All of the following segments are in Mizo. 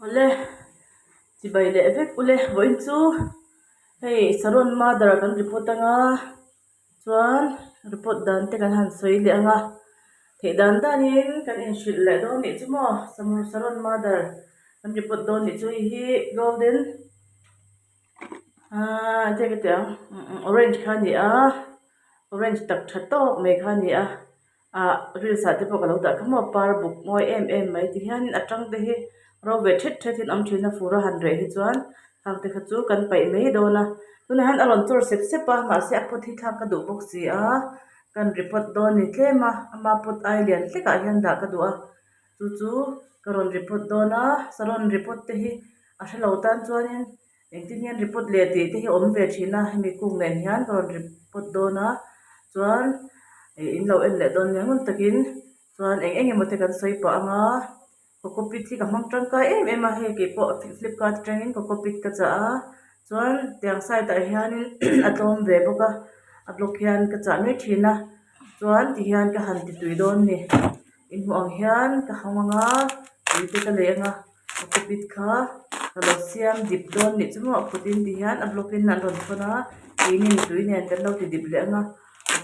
Awle, chibai leh vek ule vawiin chu hei Saron mother kan report anga chuan report dan te kan han sawi leh anga theih dan danin kan inhrilh leh dawn nih chu maw Saron mother kan report dawn nih chu hei hi golden ahh enge ka tih ang orange kha a ni a orange tak tha tawk mai kha a ni a. Ah reels ah te pawh ka lo dah kha maw par buk mawi em em mai ti hianin a tang te hi ro ve thet thet in awm thin a fur a han reh hi chuan khang te kha chu kan paih mai dawn a tunah hian a rawn chawr sep sep a mahse a pot hi thlak ka duh bawk si a kan report dawn ni tlem a ama pot ai lian hlek ah hian dah ka duh a chu chu ka rawn report dawn a saron report te hi a hrelo tan chuanin. Engtin hian report leh tih te hi a awm ve thin a hemi kung nen hian ka rawn report dawn a chuan ih in lo en leh dawn nia ngun takin chuan eng eng emaw te kan sawi pah ang a cocopeat hi ka hmang tangkai em em a hei keipawh flipkart atangin cocopeat ka chah a chuan tiang side ah hianin a tlawm ve bawk a a block hian ka chah mai thin a chuan tihian ka han ti tui dawn a ni inhmuh ang hian ka hawng ang a tui te ka lei ang a. Cocopeat kha ka lo siam dip dawn nih chu maw a phut in ti hian a block in an rawn thawn a tuinin tui nen kan lo ti dip leh ang a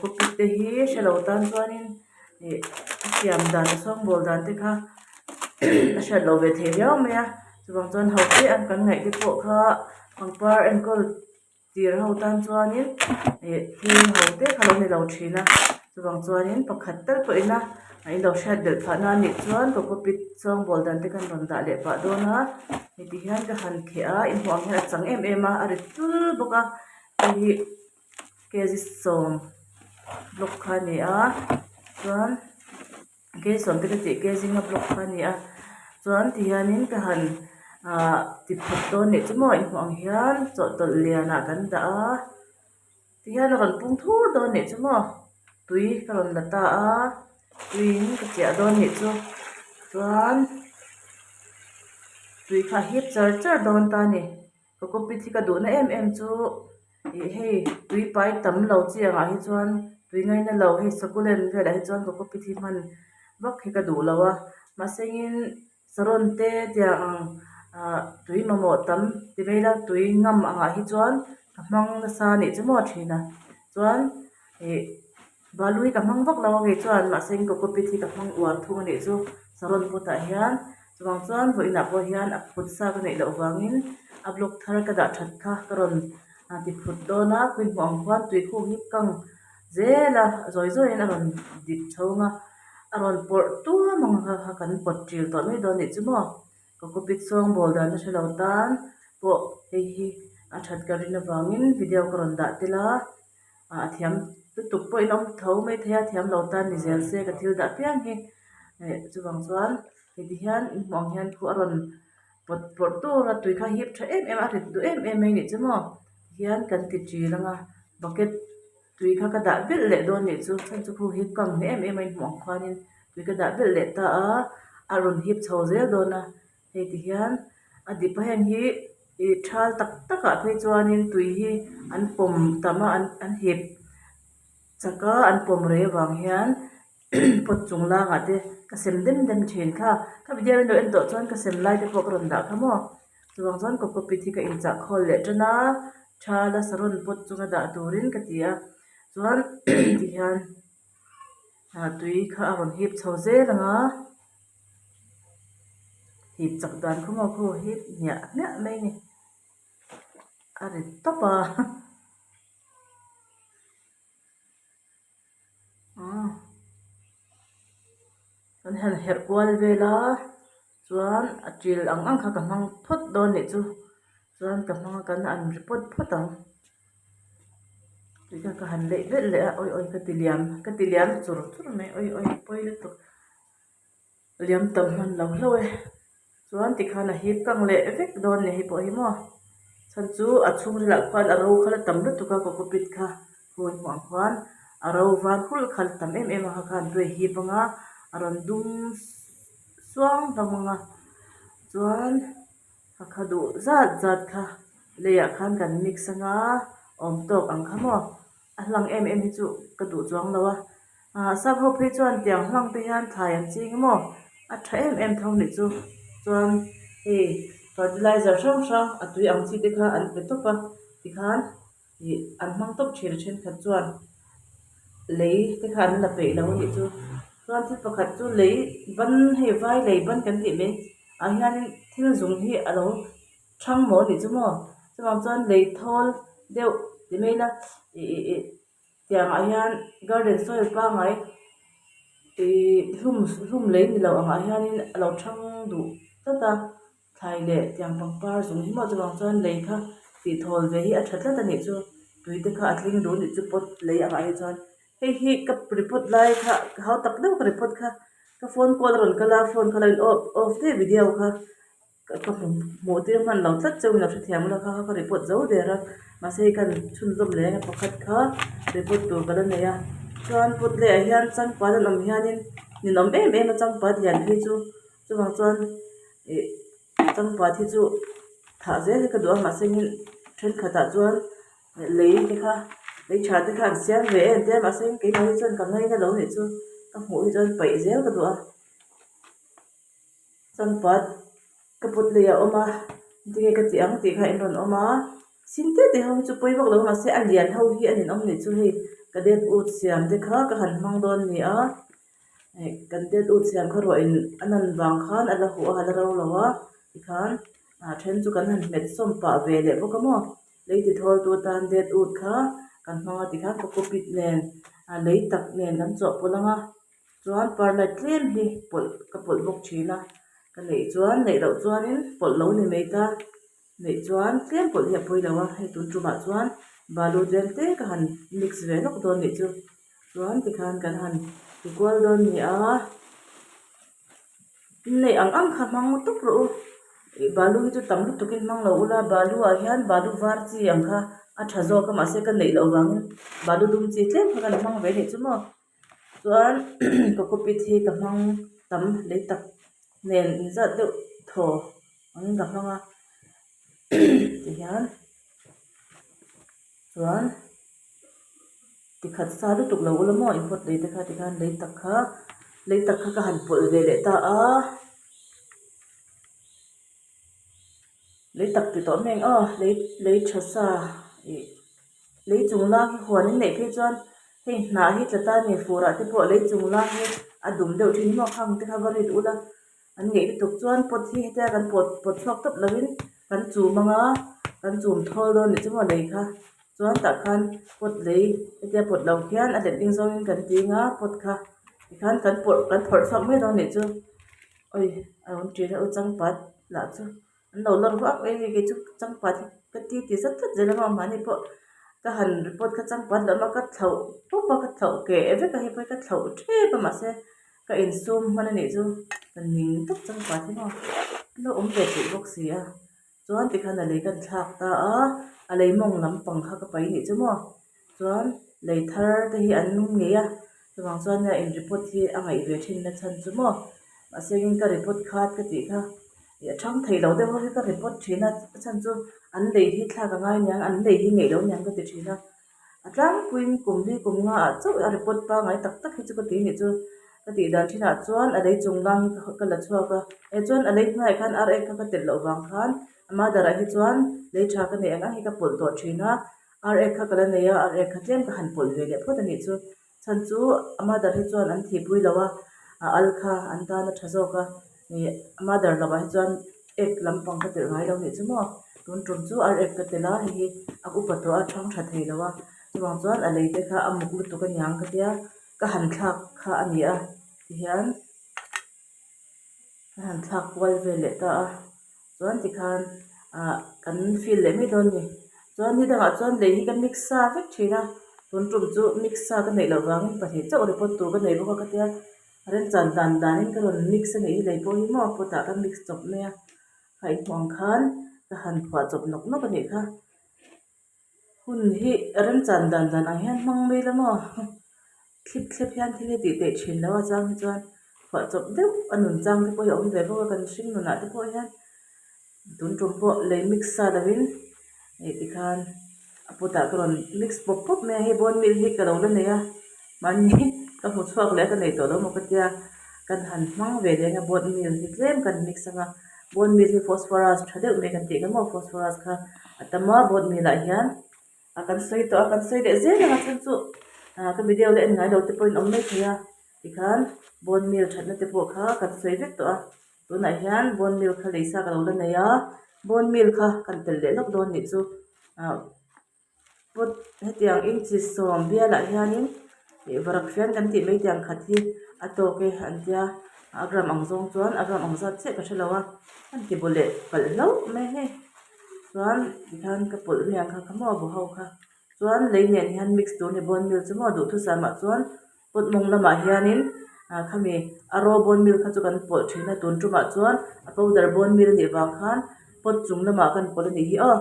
cocopeat te hi hre lo tan chuanin ih a siam dan a sawngbawl dan te kha a hriat loh ve theih viau mai a chuvang chuan ho te ang kan ngaih te pawh kha pangpar enkawl Tir ho tan chuanin ih thil ho te kha lo ni lo thin a chuvang chuanin pakhat tal pawhin a in lo hriat belh phah na anih chuan cocopeat sawngbawl dan te khan rawn dah leh pah dawn a heti hian ka han kheh a inhmuh ang hian a chang em em a a rit tul bawk a hei hi kg sawm block kha a ni a chuan. Kei sawm te ka tih kei zinga block kha a ni a chuan ti hianin ka han ahh ti phut dawn nih chu maw inhmuh ang hian chawhtawlh lianah kan dah a tihian a rawn pung thur dawn nih chu maw tui ka rawn la ta a tuiin ka chiah dawn nih chu chuan tui kha a hip char char dawn ta a ni. Cocopeat hi ka duhna em em chu ih hei tui pai tam lo chi angah hi chuan tui ngaina lo hei succulent velah hi chuan cocopeat hi hman vak hi ka duh lo a mahsengin saron te tiang ang ah tui mamawh tam ti mai ila tui ngam angah hi chuan ka hmang nasa anih chu maw thin a chuan ih balu hi ka hmang vak lo a kei chuan mahse cocopeat hi ka hmang uar thung anih chu saron pot ah hian. Chuvang chuan vawiinah pawh hian a phut sa ka neih loh vangin a block thar ka dah that kha ka rawn ti phut dawn a khawi hmuh ang khuan tui khuk hi kang zel a zawi zawiin a rawn dip chho ang a a rawn pawrh tuam ang kha kha kan pawt ṭil tawh mai dawn nih chu maw cocopeat sawngbawl dan a hre lo tan pawh hei hi a that ka rin avangin video ka rawn dah tel a ah a thiam lutuk pawhin a awm tho maithei a thiam lo tan ni zel se ka thil dah piang hi eh chuvang chuan. Heti hian in hmuh ang hian khu a rawn pawt pawrh tur a tui kha hip tha em em a a rit duh em em mai nih chu maw tihian kan ti ṭil ang a bucket tui kha ka dah belh leh dawn nih chu chhan chu khu hi kang hneh em em a in hmuh ang khuanin tui ka dah belh leh ta a a rawn hip chho zel dawn a hei ti hian a dip a heng hi ih thal tak tak ah phei chuanin tui hi an pawm tam a an an hip chak a an pawm rei avang hian. Pot chung langah te ka sem dem dem thin kha ka video in lo en tawh chuan ka sem lai te pawh ka rawn dah kha maw chuvang chuan cocopeat hi ka inchah khawl leh tan a thal a saron pot chunga dah turin ka ti a chuan tihian ah tui kha a rawn hip chho zel ang a hip chak dan khaw maw khu hip hmiah hmiah mai a ni a ri tawp a. Kan han herh kual vel a chuan a til ang ang kha ka hmang phawt dawn nih chu chuan ka hmang a kan an ri pawt phawt ang tih kha ka han leih belh leh a awi awi ka ti liam ka ti liam chur chur mai awi awi pawi lutuk. Liam tam hman lo hlauh e. Chuan tikhan a hip kang leh vek dawn ni hei pawh hi maw. Chhan chu a chhungrilah khuan a ro kha la tam lutuk a cocopeat kha khawi hmuh ang khuan a ro var hulh kha la tam em em a kha khan tui a hip ang a a rawn dum suang hlawm ang a chuan a kha duh zat zat kha leiah khan kan mix ang a awm tawk ang kha maw a hlang em em hi chu ka duh chuang lo a. Ah sap ho phei chuan tiang hlang te hian thlai an ching emaw a tha em em tho nih chu chuan Hei fertilizer hrang hrang a tui ang chi te kha an pe tawp a tikhan ih an hmang tawp thin a thenkhat chuan lei te kha an la peih lo a nih chu. Chuan thil pakhat chu lei ban hei vai lei ban kan tih mai ah hianin thil zung hi a lo thang maw a nih chu maw chuvang chuan lei thawl deuh ti mai ila ih ih ih tiang ah hian garden soil pangngai ihh hlum hlum lei ni lo ang ah hianin a lo thang duh tlat a thlai leh tiang pangpar zung hi maw chuvang chuan lei kha tih thawl ve hi a tha tlat a nih chu tui te kha a tling duh a nih chu pot lei ang ah hi chuan hei hi ka report lai kha ka hau tak deuh ka report kha ka phone call a rawn kal a phone kha lo in off off daih video kha. Ka hmuh tir hman lo tlat chauhin a hrethiam la kha kha ka report zo der a mahse hei khan chhunzawm leh eng pakhat kha report tur ka la nei a chuan pot leh ah hian changpat an awm hianin ninawm em em a changpat lian phei chu chuvang chuan ih changpat hi chu thah zel hi ka duh a mahse heng thenkhatah chuan lei te kha lei tha te kha an siam ve em te a mahse keimah hi chuan ka ngaina lo nih chu ka hmuh hi chuan paih zel ka duh a. Changpat ka put lei a awm a tinge ka tih ang tih kha in rawn awm a sin te te ho hi chu pawi vak lo mahse a lian ho hi a ninawm nih chu hei ka det ut siam te kha ka han hmang dawn a ni a hei kan det ut siam kha ruah in a nan vang khan a la huh a a la ro lo a tikhan a then chu kan han hmet sawm pah ve leh bawk a maw lei ti thawl tu atan det ut kha kan hmang a tikhan cocopeat nen a lei tak nen kan chawhpawlh ang a. Chuan perlite tlem hi pawlh ka pawlh bawk thin a ka neih chuan neih loh chuanin pawlh lo ni mai ta neih chuan tlem pawlh hi a pawi lo a hei tun tumah chuan balu tlem te ka han mix ve lawk dawn nih chu chuan tikhan kan han ti kual dawn ni a neih ang ang kha hmang tawp rawh u ih balu hi chu tam lutuk in hmang lo ula balu ah hian balu var chi ang kha a tha zawk a mahse ka neih loh vangin balu dum chi tlem kha kan hmang ve nih chu maw. Chuan cocopeat hi ka hmang tam lei tak nen inzat deuh thaw angin ka hmang a tihian chuan tikhat sa lutuk lo ula maw inpawt lei te kha tikhan lei tak kha lei tak kha ka han pawlh ve leh ta a lei tak ti tawh mai ang aw lei lei tha sa ih. Lei chung lang hi huan in neih phei chuan hei hnah hi tla ta a ni furah te pawh lei chung lang hi a dum deuh thin maw khang te kha va rit ula an ngeih lutuk chuan pot hi hetia kan pawt pawt chhuak tawp lovin kan chum anga kan chum thawl dawn nih chu maw lei kha chuan tah khan pot lei hetia pawt lo khian a letling zawngin kan ting a pot kha tikhan kan pawrh kan phawrh chhuak mai dawn nih chu awi a rawn ṭin a u changpat lah chu. An lo lawr vak mai a ni kei chu changpat hi ka ti ti zat zat zel a maw mahni pawh ka han report kha changpat loh a ka thlauh pawp a ka thlauh keh vek a hei pawh hi ka thlauh tep a mahse ka insum hman a nih chu ka ning tawp changpat hi maw an lo awm ve theih bawk si a chuan tikhan a lei ka thlak ta a a lei mawng lampang kha ka paih a nih chu maw chuan lei thar te hi an nung ngei a chuvang chuan nia in report hi a ngaih ve thin na chhan chu maw mahse in ka report khat ka tih kha. Ih a thang thei lo deuh ho hi ka report thin a a chhan chu an lei hi thlak a ngai aniang an lei hi ngeih lo aniang ka ti thin a a tlangpuiin kum li kum nga ah chauh a report pangngai tak tak hi chu ka ti nih chu ka tih dan thinah chuan a lei chung lang hi ka la chhuak a eh chuan a lei hnuaiah khan ar ek kha ka telh loh vang khan a mother ah hi chuan lei tha ka neih ang ang hi ka pawlh tawh thin a ar ek kha ka la nei a ar ek kha tlem ka han pawlh ve leh phawt a nih chu. Chhan chu a mother hi chuan an thihpui lo a, a al kha an tan a tha zawk a, ih a mother lovah hi chuan egg lampang ka telh ngai lo nih chu maw, tun tum chu ar egg ka telh a, hei hi a upa tawh a thang tha thei lo a, chuvang chuan a lei te kha a muk lutuk aniang ka tia ka han thlak kha a ni a tihian. A han thlak kual vel leh ta a chuan tikhan ah kan fill leh mai dawn a ni chuan ni dangah chuan lei hi ka mix sa vek thin a tun tum chu mix sa ka neih loh vangin pahnih chauh report tur ka nei bawk a ka tia remchan dan danin ka rawn mix a nih hi lei pawh hi maw pot ah ka mix chawp mai a kha inhmuh ang khan ka han phuah chawp nawk nawk a nih kha hun hi remchan dan dan ang hian hmang mai la maw. Thlip thlep hian thil hi tih theih thin lo a chang hi chuan phuah chawp deuh a nun chang te pawh hi a awm ve bawk a kan hring nunah te pawh hian tun tum pawh lei mix sa lovin hei tikhan a putah ka rawn mix pawp pawp mai a hei bone meal hi ka lo la nei a mahni ka hmu chhuak leh a ka nei tawh lo maw ka tia kan han hmang ve leh ang a bone meal hi tlem kan mix ang a. Bone meal hi phosphorus tha deuh mai kan tih kha maw phosphorus kha a tam a bone meal ah hian a kan sawi tawh a kan sawi leh zel ang a chhan chu ah ka video la en ngai lo te pawhin awm mai thei a tikhan bone meal thatna te pawh kha kan sawi vek tawh a tunah hian bone meal kha lei sa ka lo la nei a bone meal kha kan telh leh lawk dawn nih chu ah pot hetiang inchi sawm bialah hianin ih varak fian kan tih mai tiang khat hi a tawk e an tia a gram ang zawng chuan a gram ang zat chiah ka hrelo a an ti bu leh palh hlauh mai hei chuan tikhan ka pawlh mai ang kha kha maw bu ho kha chuan lei nen hian mix tur a ni bone meal chu maw duhthusam ah chuan pot mawng lamah hianin ah khami a raw bone meal kha chu kan pawlh thin a tun tumah chuan a powder bone meal a nih vang khan pot chung lamah kan pawlh a nih hi aw.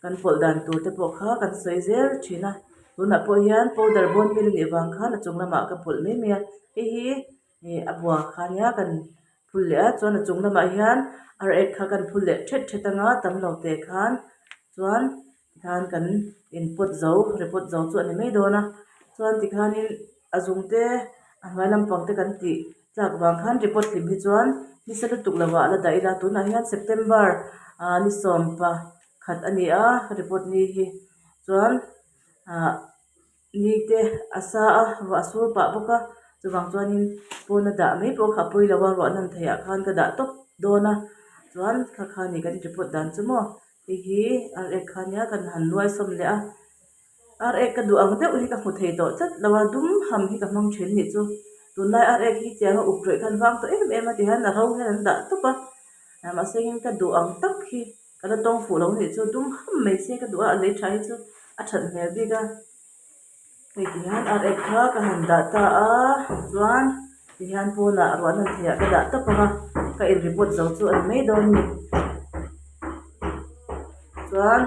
Kan pawlh dan tur te pawh kha kan sawi zel thin a tunah pawh hian powder bone meal a nih vang khan a chung lamah ka pawlh mai mai a hei hi ih a bua kha nia kan phul leh a chuan a chung lamah hian ar ek kha kan phul leh thet thet anga tam lo teh khan chuan tikhan kan in pawt zo repawt zo chu a ni mai dawn a chuan tikhanin a zung te a hnuai lampang te kan tih tlak vang khan repawt hlim hi chuan nisa lutuk lovah la dah ila tunah hian September ah ni sawmpa khat a ni a repawt ni hi chuan ah ni te a sa a ruah a sur pah bawk a chuvang chuanin pawn a dah mai pawh kha a pawi lo a ruah nan theih ah khan ka dah tawp dawn a chuan kha kha ni kan repawt dan chu maw hei hi ar ek kha nia kan han nuai sawm leh a. Ar ek ka duh ang deuh hi ka hmu thei tawh tlat lo a, dum ham hi ka hmang thin nih chu. Tunlai ar ek hi chiang a up rawih khan vang tawh em em a ti hian a ro hian an dah tawp a, mahse engin ka duh ang tak hi ka la tawng fuh lo nih chu dum ham mai se ka duh a, a lei tha hi chu a that hmel bik a. Hei ti hian ar ek kha ka han dah ta a, chuan ti hian pawnah ruah nan theih ah ka dah tawp ang a, ka in report zo chu a ni mai dawn a ni. Chuan.